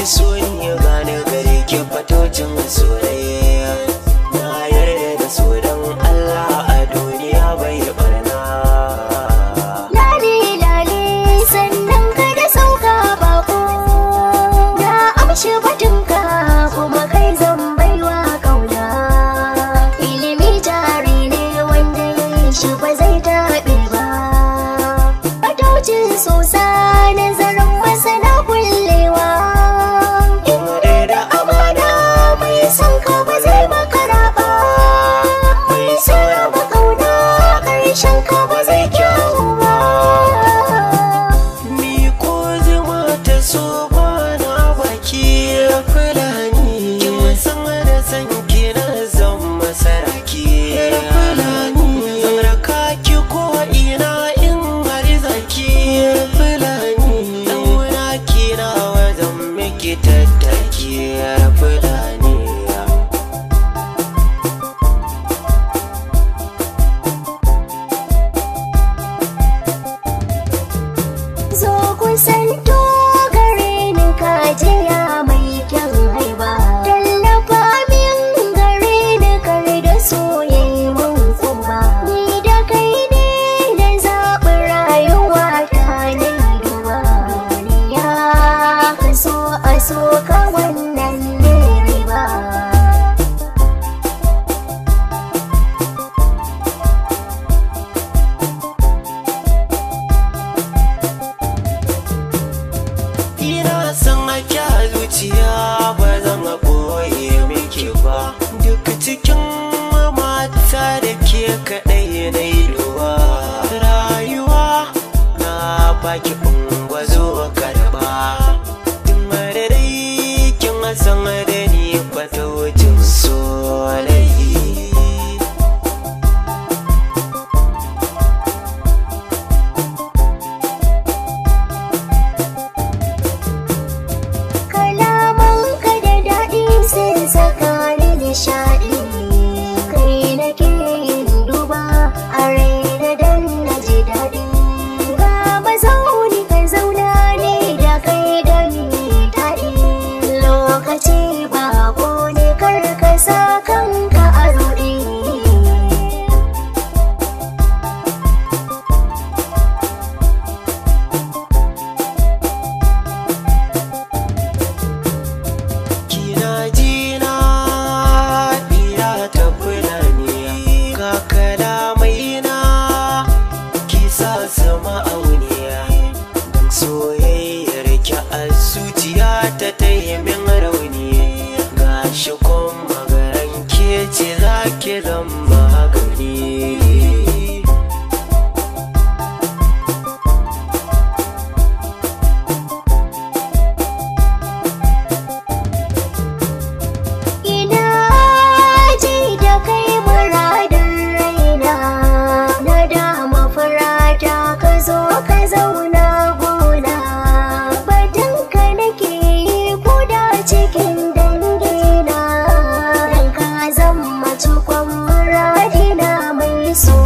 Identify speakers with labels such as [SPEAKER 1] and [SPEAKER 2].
[SPEAKER 1] ki so ni gane gare ki fatocin soyayya. Na yarda da so don Allah a duniya bai barna.
[SPEAKER 2] Lale lale sannan ka da sauka bako, na amshi batunka kuma kai zan baiwa kauna. Ilimi jari ne wanda ya yi shi ba zai taɓe ba. Fatocin sosa nazarin masana kullewa.
[SPEAKER 1] In da
[SPEAKER 2] Amana mai son ka ba zai makara ba. Mai sarrafa kauna ƙarshen ka ba zai kyau ba.
[SPEAKER 1] Ni ko zuma ta so ba na baki fulani. Kin san da san ki na zama saraki fulani. Zan raka ki ko ina in har zaki fulani. Dan wuna ki na wajen miki tattaki fulani.
[SPEAKER 2] Zo kusanto gare ni kajiya mai kyan haiba. Tallafa min gare ni kar da soyayya mun kuma. Ni da kai ne na zaɓi rayuwa ta na duba. Duniya ka so a so ka wannan ne riba.
[SPEAKER 1] Ina son ake a zuciya ba zan ɓoye miki ba. Duk cikin mata da ke kaɗai na yi duba. Rayuwa na baki ungwazo karɓa. Tun da dai kin san da ni fataucin solayya.
[SPEAKER 2] Kalamanka da daɗi sun saka ni nishaɗi. Kai nake yin duba a raina dan na ji daɗi. Ga mazauni ka zauna ne da kai don mi daɗi. Lokaci bako ne kar ka sa kanka a ruɗi.
[SPEAKER 1] Kina jina ina ta fulani ga kalamai na ki sa su ma'auniya don soyayyar ki a zuciya ta taimin rauni ga shi kuma garan ke ce za ki zama gani.
[SPEAKER 2] Ina ji da kai muradin raina, na dama furata ka zo ka zauna gona. Batunka nake yi koda cikin dangina, dan ka zama cikon muradina mai so.